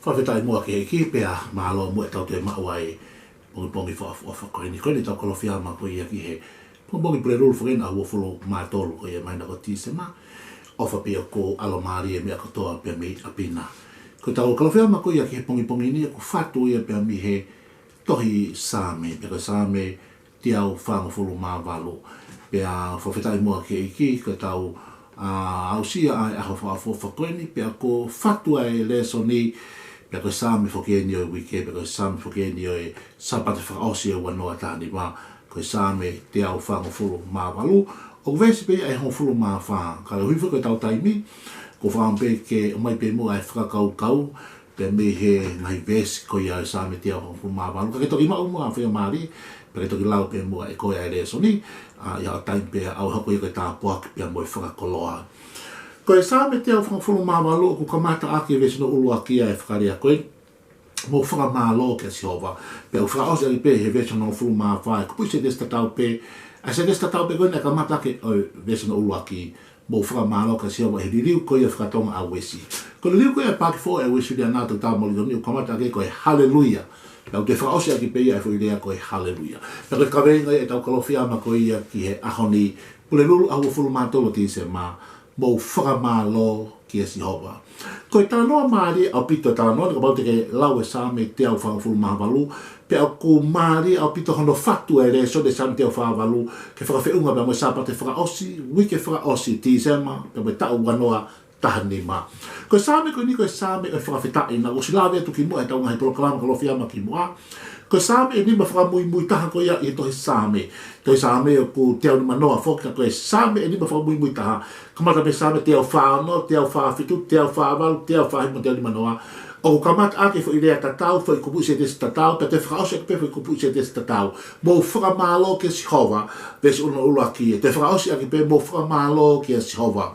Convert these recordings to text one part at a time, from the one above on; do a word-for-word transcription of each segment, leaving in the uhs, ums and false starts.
Fakafetaʻi muʻa ki he ʻEiki pea mālō muʻa ʻetau toe maʻu ʻa e pongipongi fakaʻofoʻofa ko eni. Ko eni ʻetau Kalofiama ko ia ki he pongipongi Pulelulu foki eni ʻaho uofulu mā tolu ko ia ʻo e māhina ko Tīsema. ʻOfa pē ʻoku ʻalomālie e meʻa kotoa pē mei ʻapi na. Ko ʻetau Kalofiama ko ia ki he pongipongi ni ʻoku fatu ia pē mei he tohi Saame, pea ko e Saame teau fāngofulu mā valu. Pea fakafetaʻi muʻa ki he ʻEiki, ko ʻetau, ā, aʻusia ʻa e ʻaho fakaʻofoʻofa ko eni, pea kuo fatu ʻa e lēsoni, pea ko e Saame foki eni ʻo e uike, pea ko e Saame foki eni ʻo e Sāpate fakaʻosi ʻo e ua noa taha nima, ko e Saame teau fāngofulu mā valu, ʻoku veesi pē ia ʻe hongofulu mā fā, ka ʻoku ʻuhinga foki ko ʻetau taimi, ʻoku ou fakaʻamu pē ke ʻomai pē muʻa e fakakaukau, pea mei he ngaahi veesi ko ia ʻo e Saame teau fāngofulu mā valu. Ka ke toki maʻu muʻa ha faingamālie, pea ke toki lau pē muʻa ʻe koe ʻa e lēsoni, ā, ʻi haʻo taimi pea ʻoku hoko ia ko e tāpuaki pea mo e fakakoloa. Ko e Saame teau fāngofulu mā valu ʻoku kamata ʻaki e veesi hono ʻuluaki ʻa e fakalea ko ē, mou fakamālō kia Sihova. Pea ʻoku fakaʻosi ʻaki pē he veesi hono hongofulu mā fā, ʻa e kupuʻi sētesi tatau pē, ʻa e sētesi tatau pē ko ē naʻe kamata ʻaki ʻa e veesi hono ʻuluaki, mou fakamālō kia Sihova, he liliu ko ia fakatonga ʻa Uesi. Ko e liliu ko ia ʻa e paaki foʻou ʻa e Uesiliana ʻa Toketā Molitoni ʻoku kamata ʻaki ko e Haleluia. Pea ʻoku toe fakaʻosi ʻaki pē ia ʻa e foʻi lea ko e Haleluia. Pea ko e kaveinga ia ʻetau Kalofiama ko ia ki he ʻaho ni, Pulelulu ʻaho uofulu mā tolu ʻo Tīsema, mou fakamālō kia Sihova. Ko e talanoa mālie ʻaupito e talanoa ni kapau te ke lau e Saame teau fāngofulu mā valu, pea ʻoku mālie ʻaupito hono fatu e lēsoni ʻo e Saame teau fā valu, ke fakafeʻunga pea mo e Sāpate fakaʻosi, uike fakaʻosi Tīsema, pea mo e taʻu ua noa taha nima. Ko e Saame ko eni ko e Saame ʻo e fakafetaʻi, naʻá ku ʻosi lave atu kimuʻa ʻi heʻetau ngaahi polokalama Kalofiama kimuʻa. Ko e Saame ʻe nima fakamuimui taha ko ia ʻi he tohi Saame. Tohi Saame ʻoku teau nima noa foki, ka ko e Saame ʻe nima fakamuimui taha. Kamata mei he Saame teau fā ono, teau fā fitu, teau fā valu, teau fā hiva, teau nima noa. ʻOku kamata ʻaki e foʻi lea tatau, foʻi kupuʻi sētesi tatau, pea toe fakaʻosi ʻaki pē foʻi kupuʻi sētesi tatau. Mou fakamālō kia Sihova, veesi hono ʻuluaki, ʻe toe fakaʻosi ʻaki pē mou fakamālō kia Sihova.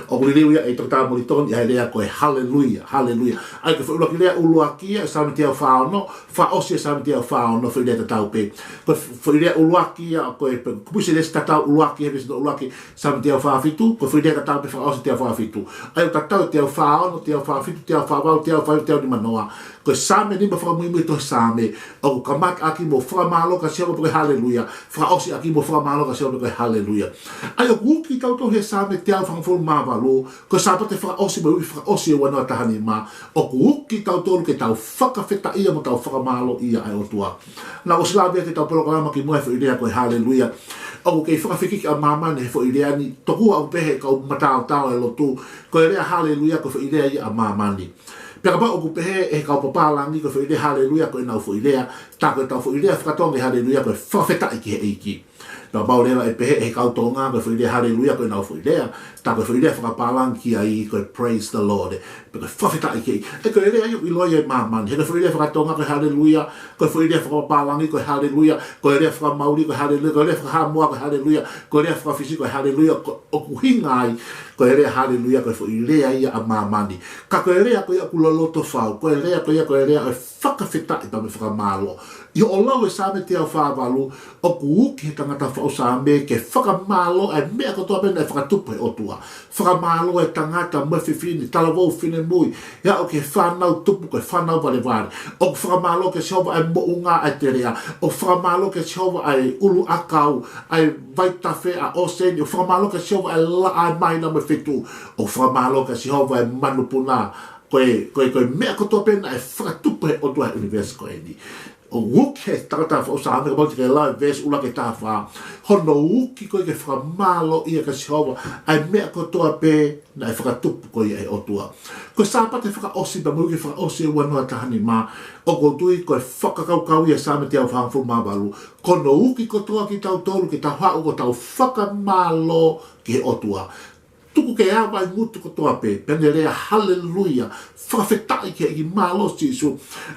ʻOku liliu ia ʻe Toketā Molitoni ʻa e lea ko e Haleluia, Haleluia. ʻA ia ko e foʻi ʻuluaki lea ʻuluaki ia ʻo e Saame teau fā ono, fakaʻosi e Saame teau fā ono, foʻi lea tatau pē. Ko e foʻi lea ʻuluaki ia, ko e kupuʻi sētesi tatau ʻuluaki, he veesi hono ʻuluaki, Saame teau fā fitu, ko e foʻi lea tatau pē fakaʻosi teau fā fitu. ʻA ia ʻoku tatau e teau fā ono, teau fā fitu, teau fā valu, teau fā hiva, teau nima noa. Ko e Saame ʻe nima fakamuimui tohi Saame, ʻoku kamata ʻaki mou fakamālō kia Sihova pe ko e Haleluia, fakaʻosi ʻaki mou fakamālō kia Sihova pe ko e Haleluia. ʻA ia ʻoku uki tautolu he Saame teau fāngofulu mā valu, ko e Sāpate fakaʻosi mo e uike fakaʻosi ʻo e ua noa taha nima, ʻoku uki tautolu ke tau fakafetaʻia mo tau fakamālōʻia ʻa e ʻOtua. Naʻá ku ʻosi lave atu ʻi heʻetau polokalama kimuʻa e foʻi lea ko e Haleluia. ʻOku kei fakafekiki ʻa māmani he foʻi lea ni, tokua ʻoku pehē ʻe he kau mataotao ʻo e lotu, ko e lea Haleluia ko e foʻi lea ia ʻa māmani. Pea kapau ʻoku pehē ʻe he kau papālangi ko e foʻi lea Haleluia ko ʻenau foʻi lea, tā ko ʻetau foʻi lea fakatonga e Haleluia ko e fakafetaʻi ki he ʻEiki. Pea kapau leva ʻe pehē ʻe he kau Tonga ko e foʻi lea Haleluia ko ʻenau foʻi lea, tā ko e foʻi lea fakapālangi ki ai ko e Praise the Lord, pe ko e fakafetaʻi ki he ʻEiki. He ko e lea ia ʻoku ʻiloa ia ʻe māmani. He ko e foʻi lea fakatonga ko e Haleluia, ko e foʻi lea fakapālangi ko e Haleluia, ko e lea fakamauli ko e Haleluia, ko e lea fakahaʻamoa ko e Haleluia, ko e lea fakaFisi ko e Haleluia, ko, ʻoku ʻuhinga ai, ko e lea Haleluia ko e foʻi lea ia ʻa māmani. Ka ko e lea ko ia ʻoku loloto fau, ko e lea ko ia ko e lea ʻo e fakafetaʻi pea mo e fakamālō. ʻI hoʻo lau e Saame teau fā valu, ʻoku uki he tangata faʻu Saame ke fakamālō ʻa e meʻa kotoa pē naʻe fakatupu ʻe he ʻOtua. Fakamālō e tangata mo e fefine, talavou, finemui, ʻe aʻu ki he fānau tupu ko e fānau valevale. ʻOku fakamālō kia Sihova ʻa e moʻunga, ʻa e teleʻa. ʻOku fakamālō kia Sihova ʻa e ʻuluʻakau, ʻa e vaitafe, ʻa e ʻōseni. ʻOku fakamālō kia Sihova ʻa e laʻā, ʻa e māhina mo e fetuʻu. ʻOku fakamālō kia Sihova ʻa e manupuna. Ko e, ko e, ko e meʻa kotoa pē naʻe fakatupu ʻe he ʻOtua he ʻunivēsi ko eni. ʻOku uki he tangata faʻu Saame, kapau te ke lau e veesi ʻuluaki ki he taha fā, hono uki ko ē ke fakamālōʻia kia Sihova ʻa e meʻa kotoa pē naʻe fakatupu ko ia ʻe he ʻOtua. Ko e Sāpate fakaʻosi pea mo e uike fakaʻosi ʻo e ua noa taha nima, ʻoku ou tui ko e fakakaukau ia ʻa e Saame teau fāngofulu mā valu, ko hono uki kotoa kitautolu ke tau haʻu ʻo tau fakamālō ki he ʻOtua. Tuku ke ava e ngutu kotoa pē, pea ne lea Haleluia, fakafetaʻi ki he ʻEiki, mālō Sīsū.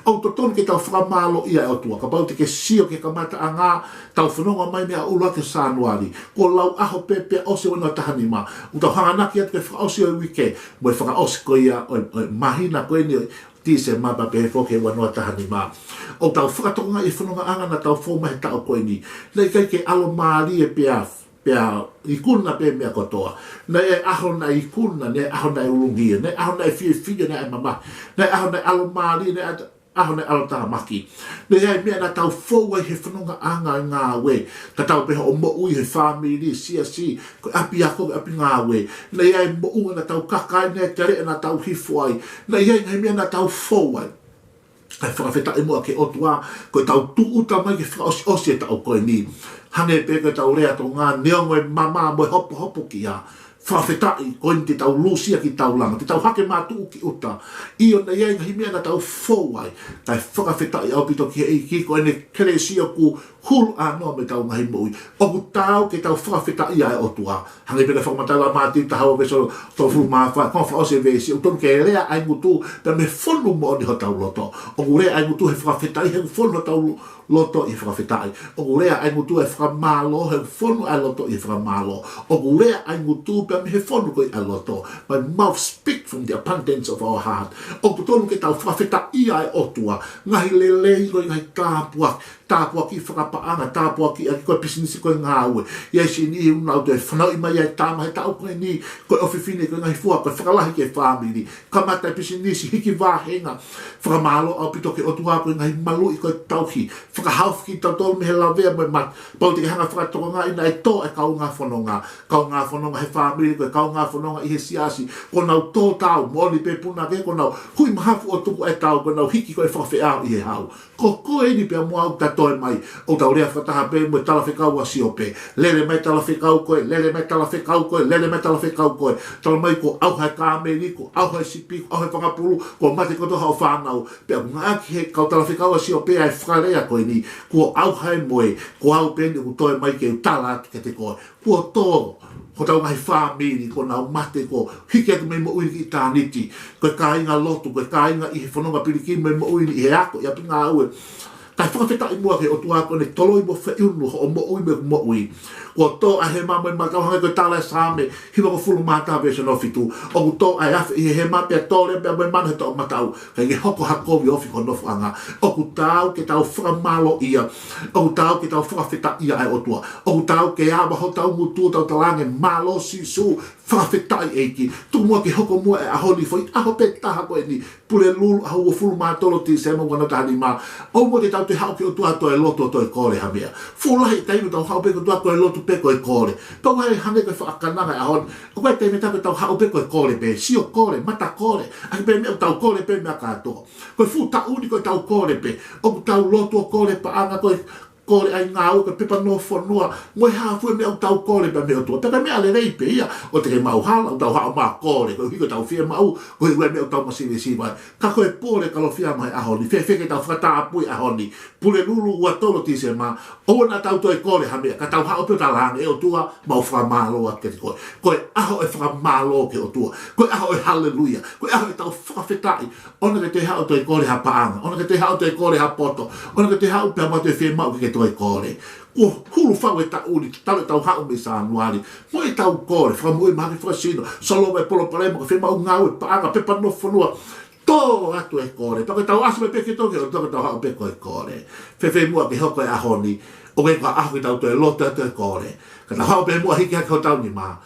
ʻOku totonu ke tau fakamālōʻia e ʻOtua. Kapau te ke sio ki he kamataʻanga, tau fononga mai mei he ʻuluaki ʻo Sānuali, kuo lau ʻaho pē pea ʻosi e ua noa taha nima. ʻOku tau hanganaki atu ki he fakaʻosi ʻo e uike, mo e fakaʻosi ko ia ʻo e, ʻo e māhina ko eni ʻo Tīsema pea pehē foki ki he ua noa taha nima. ʻOku tau fakatokangaʻi e fonongaʻanga naʻa tau fou mai he taʻu ko eni. Naʻe ʻikai ke ʻalomālie pea pea ikuna pē meʻa kotoa. Naʻe ʻi ai e ʻaho naʻe ikuna, naʻe ʻi ai e ʻaho naʻe ulungia, naʻe ʻi ai e ʻaho naʻe fiefia, naʻe mamahi, naʻe ʻi ai e ʻaho naʻe ʻalomālie, naʻe ʻi ai e ʻaho naʻe ʻalotāmaki. Naʻe ʻi ai e meʻa naʻa tau fou ai he fonongaʻanga e ngāue, ka tau pehē ʻo moʻui he fāmili, siasi, ko e ʻapiako, ko e ʻapi ngāue. Naʻe ʻi ai e moʻunga naʻa tau kaka ai, naʻe ʻi ai e teleʻa naʻa tau hifo ai. Naʻe ʻi ai e ngaahi meʻa naʻa tau fou ai. Kae fakafetaʻi muʻa ki he ʻOtua, ko ʻetau tūʻuta mai ke fakaʻosiʻosi e taʻu ko eni. Hangē pē ko ʻetau lea Tonga, neongo e mama mo e hopohopo kia, fakafetaʻi ko eni te tau lūsia ki taulanga, te tau hake mātuʻu ki ʻuta. ʻIo, naʻe ʻi ai e ngaahi meʻa naʻa tau fou ai, kae fakafetaʻi ʻaupito ki he ʻEiki, ko ʻene kelesi ʻoku hulu ʻānoa mei heʻetau ngaahi moʻui. ʻOku taau ke tau fakafetaʻia e ʻOtua. Hangē pē ko e fakamatala ʻa Mātiu taha ua veesi tolungofulu mā fā, ko e fakaʻosi e veesi, ʻoku tonu ke lea ʻa e ngutu pea mei he fonu moʻoni hotau loto. ʻOku lea ʻa e ngutu he fakafetaʻi, he ʻoku fonu hotau loto ʻi he fakafetaʻi. ʻOku lea ʻa e ngutu he fakamālō, he ʻoku fonu ʻa e loto ʻi he fakamālō. ʻOku lea ʻa e ngutu pea mei he fonu ko ē ʻa e loto. My mouth speak from the abundance of our heart. ʻOku tonu ke tau fakafetaʻia e ʻOtua. Ngaahi lelei, ko e ngaahi tāpuaki, tāpuaki fakapaʻanga, tāpuaki ʻaki ko e pisinisi, ko e ngāue. ʻI ai siʻi niʻihi ʻoku nau toe fanauʻi mai ʻa e tama he taʻu ko eni, ko e ʻofefine, ko e ngaahi fua, ko e fakalahi ki he fāmili. Kamata e pisinisi, hiki vāhenga. Fakamālō ʻaupito ki he ʻOtua ko e ngaahi maluʻi, ko e tauhi. Fakahaofi kitautolu mei he lavea mo e mate. Pau te ke hanga ʻo fakatokangaʻi naʻe tō e kaungā fononga. Kaungā fononga he fāmili, ko e kaungā fononga ʻi he siasi. Kuo nau tō tau, moʻoni pē punake, kuo nau hui mahafu ʻo tuku e tau, kuo nau hiki ko e fakafeʻao ʻi he hau. Ko koe eni pea mo au, ta toe mai, ʻo tau lea fakataha pē mo e talafekau ʻa Siope. Lele mai talafekau ko ē, lele mai talafekau ko ē, lele mai talafekau ko ē. Tala mai kuo ʻauha e kāmeli, kuo ʻauha e sipi, kuo ʻauha e fanga pulu, kuo mate kotoa hoʻo fānau. Pea ʻoku ngāueʻaki ʻe he kau talafekau ʻa Siope ʻa e fakalea ko eni, kuo ʻauha e moe, ko au pē eni ʻoku toe mai ke u tala atu kiate koe. Kuo tō hotau ngaahi fāmili, kuo nau mate, kuo hiki atu mei moʻui ki ʻitāniti. Ko e kāinga lotu, ko e kāinga ʻi he fononga pilikimi mei moʻui ni, ʻi he ako, ʻi ʻapi ngāue. Kae fakafetaʻi muʻa ki he ʻOtua ko ʻene toloi mo feʻunu hoʻo moʻui mo ʻeku moʻui. Kuo tō ʻa e hema mo e matau, hangē ko e tala ʻa e Saame hivangofulu mā taha veesi hono fitu. ʻOku tō ʻa e afe ʻi he hema pea tō leva pea mo e mana he toʻomataʻu. Kae ʻikai ke hoko ha kovi ʻo ofi ki ho nofoʻanga. ʻOku taau ke tau fakamālōʻia. ʻOku taau ke tau fakafetaʻia ʻa e ʻOtua. ʻOku taau ke ava hotau ngutu ʻo tau talaange, mālō Sīsū, fakafetaʻi ʻEiki. Tuku muʻa ke hoko muʻa e ʻaho ni, foʻi ʻaho pē taha ko eni, Pulelulu, ʻaho uofulu mā tolu Tīsema ua noa taha nima. ʻOua muʻa te tau toe haʻu ki he ʻOtua toe lotu ʻo toe kole ha meʻa. Fuʻu lahi e taimi ʻoku tau haʻu pē ki he ʻOtua ko e lotu pē ko e kole. Pea ʻoku ʻi ai hangē ko e fakananga e ʻaho ni. ʻOku ʻi ai e taimi ʻe taha ʻoku tau haʻu pē ko e kole pē. Sio kole, mata kole. ʻAki pē meʻa ʻoku tau kole pē meʻa kātoa. Ko e fuʻu taʻu ni ko ʻetau kole pē. ʻOku tau lotu ʻo kole paʻanga, ko e kole ʻa e ngāue, ko e pepa nofo fonua. Mo e hā fua e meʻa ʻoku tau kole pē mei he ʻOtua. Pea ko e meʻa lelei pē ia, ʻoua te ke maʻu hala, ʻoku tau haʻu mai ʻo kole. Koeʻuhi ko ʻetau fiemaʻu, koeʻuhi ko e meʻa ʻoku tau masiva siva ai. Ka ko e pole kalofiama he ʻaho ni. Fēfē ke tau fakatapui ʻaho ni. Pulelulu ua tolu Tīsema, ʻoua naʻa tau toe kole ha meʻa, ka tau haʻu pē ʻo talaange, ʻe ʻOtua, mau fakamālō atu kiate koe. Ko e ʻaho ʻo e fakamālō ki he ʻOtua. Ko e ʻaho ʻo e haleluia. Ko e ʻaho ʻo ʻetau fakafetaʻi. ʻOua naʻa ke toe haʻu ʻo toe kole ha paʻanga. ʻOua naʻa ke toe haʻu ʻo toe kole ha poto. ʻOua naʻa ke toe haʻu pea mo ha toe fiemaʻu ke ke toe kole. Kuo hulu fau e taʻu ni, talu ʻetau haʻu mei Sānuali. Mo ʻetau kole, fakamoʻui, mahaki fakasino, solova e palopalema, ko e fiemaʻu ngāue, paʻanga, pepa nofo fonua. Tō atu e kole. Pea ko ʻetau ʻasi mai pē ki he ʻOtua, ko ʻetau haʻu pē ko e kole. Fēfē muʻa ke hoko e ʻaho ni, ʻoku ʻikai ko ha ʻaho ke tau toe lotu atu ʻo kole. Ka tau haʻu pē muʻa ʻo hiki hake hotau nima.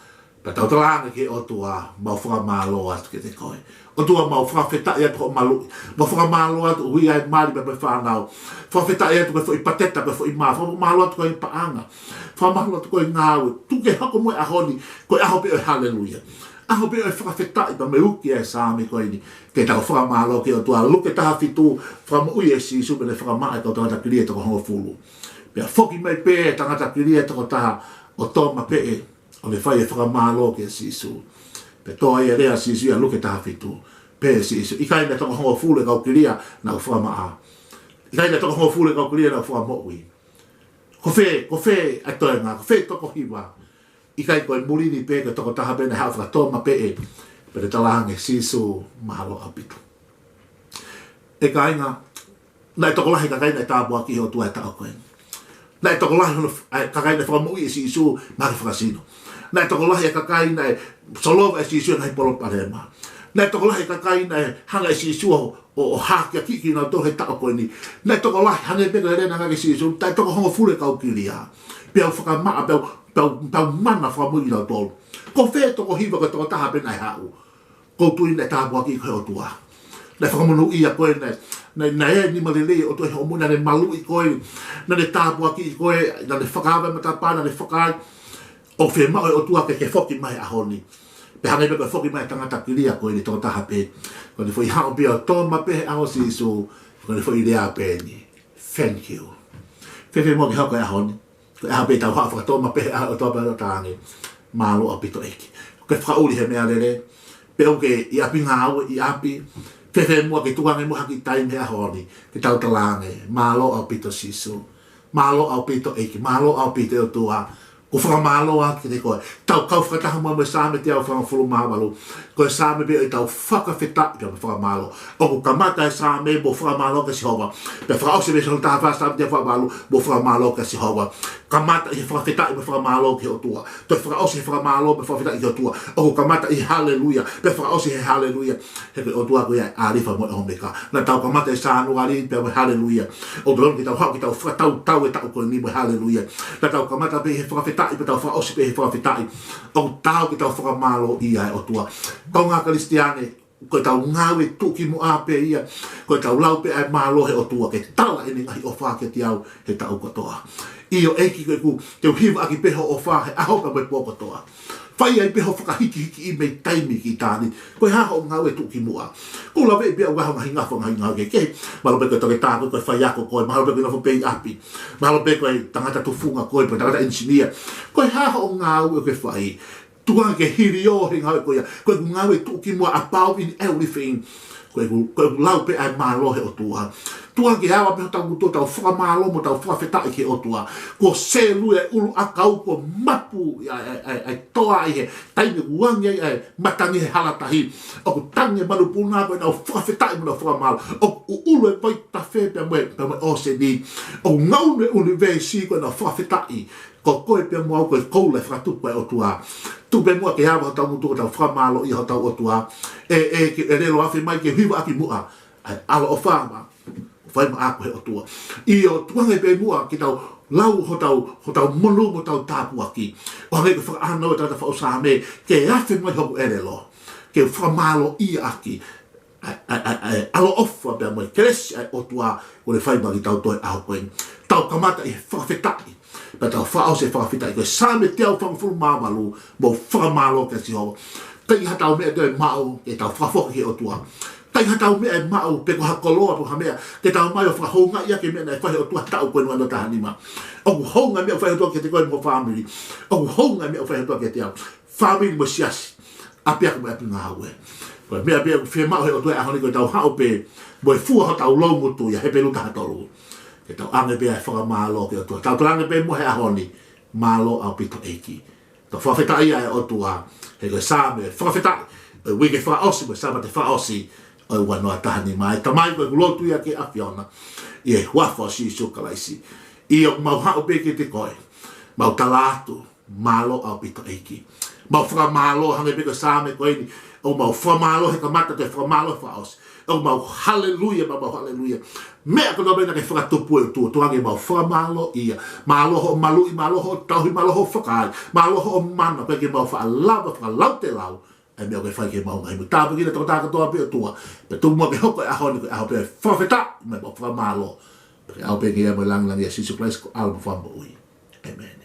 Pea tau talaange ki he ʻOtua, mau fakamālō atu kiate koe. ʻOtua, mau fakafetaʻi atu hoʻo maluʻi. Mau fakamālō atu ʻoku ʻi ai e mali pea mo e fānau. Fakafetaʻi atu ko e foʻi pateta, ko e foʻi mā. Fakamālō atu ko e paʻanga. Fakamālō atu ko e ngāue. Tuku ke hoko muʻa e ʻaho ni ko e ʻaho pē ʻo e haleluia. ʻAho pē ʻo e fakafetaʻi pea mo e uki e Saame ko eni. Ke tau fakamālō ki he ʻOtua. Luke taha fitu, fakamoʻui ʻe Sīsū pea ne fakamaʻa e kau tangata kilia ʻe toko hongofulu. Pea foki mai pē e tangata kilia ʻe toko taha, ʻo Toma pē ē, ʻo ne fai e fakamālō kia Sīsū. Pea toe ʻai e lea ʻa Sīsū ʻia Luke taha fitu. Pehē ʻe Sīsū, ʻikai naʻe toko hongofulu e kau kilia naʻa ku fakamaʻa? ʻIkai naʻe toko hongofulu e kau kilia naʻa ku fakamoʻui? Ko fē, ko fē ʻa e toenga, ko fē toko hiva? ʻIkai ko e muli ni pē, ko e toko taha pē naʻe haʻu, fakatōmapeʻe. Pea ne talaange, Sīsū, mālō ʻaupito. ʻE kāinga, naʻe tokolahi e kakai naʻe tāpuakiʻi ʻe he ʻOtua he taʻu ko ē. Naʻe tokolahi hono f-, ʻa e kakai naʻe fakamoʻui ʻe Sīsū, mahaki fakasino. Naʻe tokolahi e kakai naʻe solova ʻe Sīsū e ngaahi palopalema. Naʻe tokolahi e kakai naʻe hanga ʻe Sīsū ʻo, ʻo, ʻo hākeakiʻi kinautolu he taʻu ko eni. Naʻe tokolahi, hangē pē ko e lea naʻe ngāueʻaki ʻe Sīsū, naʻe toko hongofulu e kau kilia. Pea u fakamaʻa, pea u Tau, tau mana fakamoʻui kitautolu. Ko fē toko hiva ko e tokotaha pē naʻe haʻu, ʻoku ou tui naʻe tāpuakiʻi koe ʻe he ʻOtua. Naʻe fakamonūʻia koe, naʻe, naʻe, naʻe ʻi ai e nima lelei ʻo e ʻOtua ʻi hoʻo moʻui, naʻa ne maluʻi koe, naʻa ne tāpuakiʻi koe, naʻa ne fakaava e matapā, naʻa ne fakaai. ʻOku fiemaʻu ʻe he ʻOtua ke ke foki mai he ʻaho ni. Pea hangē pē ko e foki mai e tangata kilia ko eni, tokotaha pē. Ko ʻene foʻi haʻu pē ʻo tō maʻu pē he ʻao ʻo Sīsū, ko ʻene foʻi lea pē eni: Thank you. Fēfē muʻa ke hoko e ʻaho ni? Ko e ʻaho pē ʻe tau haʻu ʻo fakatō maʻu pē he ʻao ʻo e ʻOtua pea talaange: Mālō ʻaupito ʻEiki. Ke fakaʻuli he meʻalele, pe ʻoku ke ʻi ʻapi ngāue, ʻi ʻapi, fēfē muʻa ke tuku ange muʻa ha kiʻi taimi he ʻaho ni ke tau talaange: Mālō ʻaupito Sīsū. Mālō ʻaupito ʻEiki. Mālō ʻaupito ʻOtua. ʻOku ou fakamālō atu kiate koe. Tau kau fakataha muʻa mo e Saame teau fāngofulu mā valu. Ko e Saame pē ʻoku tau fakafetaʻi pea mo fakamālō. ʻOku kamata e Saame mo fakamālō kia Sihova. Pea fakaʻosi pē Saame teau fā, Saame teau fā valu, mo fakamālō kia Sihova. Kamata ʻi he fakafetaʻi mo fakamālō ki he ʻOtua. Toe fakaʻosi he fakamālō mo fakafetaʻi ki he ʻOtua. ʻOku kamata ʻi he haleluia, pea fakaʻosi he haleluia. He ko e ʻOtua ko ia ʻa e ʻAlifa mo e ʻOmeka. Naʻa tau kamata e Sānuali pea mo e haleluia. ʻOku totonu ke tau haʻu ke tau fakatautau e taʻu ko eni mo e haleluia. Naʻa tau kamata pē he fakafetaʻi pea tau fakaʻosi pē he fakafetaʻi. ʻOku taau ke tau fakamālōʻia e ʻOtua. Kaungā Kalisitiane, ko ʻetau ngāue tuʻukimuʻa pē ia, ko ʻetau lau pē ʻa e mālō he ʻOtua ke tala ʻene ngaahi ʻofa kiate au he taʻu kotoa. ʻIo ʻEiki, ko ʻeku, te u hivaʻaki pē hoʻo ʻofa he ʻaho pea mo e pō kotoa. Fai ai pē hoʻo fakahikihikiʻi mei taimi ki taimi. Ko e hā hoʻo ngāue tuʻukimuʻa? ʻOku ou lave pē au ʻi he ngaahi ngafa, ngaahi ngāue kehekehe. Mahalo pē ko e toketā, ko e faiako koe, mahalo pē ko e nofo pē ʻi ʻapi. Mahalo pē ko e tangata tufunga koe, pe tangata ʻenisinia. Ko e hā hoʻo ngāue ʻoku ke fai? Tuku ange ke hiliō he ngāue ko ia. Ko ʻeku ngāue tuʻukimuʻa, above in everything, ko ʻeku, ko ʻeku lau pē ʻa e mālō he ʻOtua. Tuku ange ke ava pē hotau ngutu ʻo tau fakamālō mo tau fakafetaʻi ki he ʻOtua. Kuo selu e ʻulu ʻakau, kuo mapu ʻa e, ʻa e, ʻa e, ʻa e toa ʻi he taimi ʻoku angi ai ʻa e matangi he hala tahi. ʻOku tangi e manupuna ko ʻenau fakafetaʻi mo ʻenau fakamālō. ʻOku ʻuʻulu e vaitafe pea mo e, pea mo e ʻōseni. ʻOku ngaunu e ʻunivēsi ko ʻenau fakafetaʻi. Ko koe pea mo au ko e koula ʻe fakatupu ʻe he ʻOtua. Tuku pē muʻa ke ava hotau ngutu ʻo tau fakamālōʻia hotau ʻOtua. ʻE, ʻe, ke, ʻe lelo afe mai ke hivaʻaki muʻa ʻa e ʻaloʻofa maʻa, fai maʻaku ʻe he ʻOtua. ʻIo, tuku ange pē muʻa ke tau lau hotau, hotau monū mo hotau tāpuaki. ʻO hangē ko e fakaʻānaua ʻa e tangata faʻu Saame, ke afe mai hoku ʻelelo, ke fakamālōʻia ʻaki ʻa e, ʻa e, ʻa e, ʻa e ʻaloʻofa pea mo e kelesi ʻa e ʻOtua kuo ne fai maʻa kitautolu he ʻaho ko eni. Tau kamata ʻi he fakafetaʻi, pea tau fakaʻosi he fakafetaʻi. Ko e Saame teau fāngofulu mā valu, mo fakamālō kia Sihova. ʻIkai ke ʻi ai haʻatau meʻa te tau maʻu ke tau fakafoki ki he ʻOtua. ʻIkai ke ʻi ai haʻatau meʻa ʻe maʻu, pe ko ha koloa, pe ko ha meʻa, ke tau ō mai ʻo fakahoungaʻi ʻaki e meʻa naʻe fai ʻe he ʻOtua he taʻu ko eni ʻo e ua noa taha nima. ʻOku hounga e meʻa ʻoku fai ʻe he ʻOtua kiate koe mo ho fāmili. ʻOku hounga e meʻa ʻoku fai ʻe he ʻOtua kiate au. Fāmili mo e siasi, ʻapiako mo e ʻapi ngāue. Ko e meʻa pē ʻoku fiemaʻu ʻe he ʻOtua he ʻaho ni ko ʻetau haʻu pē mo e fua hotau loungutu, ʻia Hepelū taha tolu. Ke tau ʻoange pē ʻa e fakamālō ki he ʻOtua. Tau talaange pē muʻa he ʻaho ni: Mālō ʻaupito ʻEiki. Tau fakafetaʻi ʻa e ʻOtua, he ko e Saame fakafetaʻi ʻo e uike fakaʻosi mo e Sāpate fakaʻosi ʻo e ua noa taha nima. ʻE Tamai, ko ʻeku lotu ia ki he ʻAfiona, ʻi he huafa ʻo Sīsū Kalaisi. ʻIo, mau haʻu pē kiate koe, mau tala atu: Mālō ʻaupito ʻEiki. Mau fakamālō, hangē pē ko e Saame ko eni. ʻOku mau fakamālō he kamata, ke fakamālō he fakaʻosi. ʻOku mau haleluia, mau, mau haleluia. Meʻa kotoa pē naʻa ke fakatupu, ʻe ʻOtua, tuku ange mau fakamālōʻia. Mālō hoʻo maluʻi, mālō hoʻo tauhi, mālō hoʻo fakaai, mālō hoʻo mana, ʻikai ke mau faʻa lava fakalautelau ʻa e meʻa ʻoku ke fai ki heʻemau ngaahi moʻui. Tāpuekina e tokotaha kotoa pē, ʻOtua. Pea tuku muʻa ke hoko e ʻaho ni ko e ʻaho pē ʻo e fakafetaʻi mo e fakamālō. Pea ke ʻaupito ke ʻi ai mo e lāngilangi, ʻia Sīsū Kalaisi ko homau Fakamoʻui. ʻĒmeni.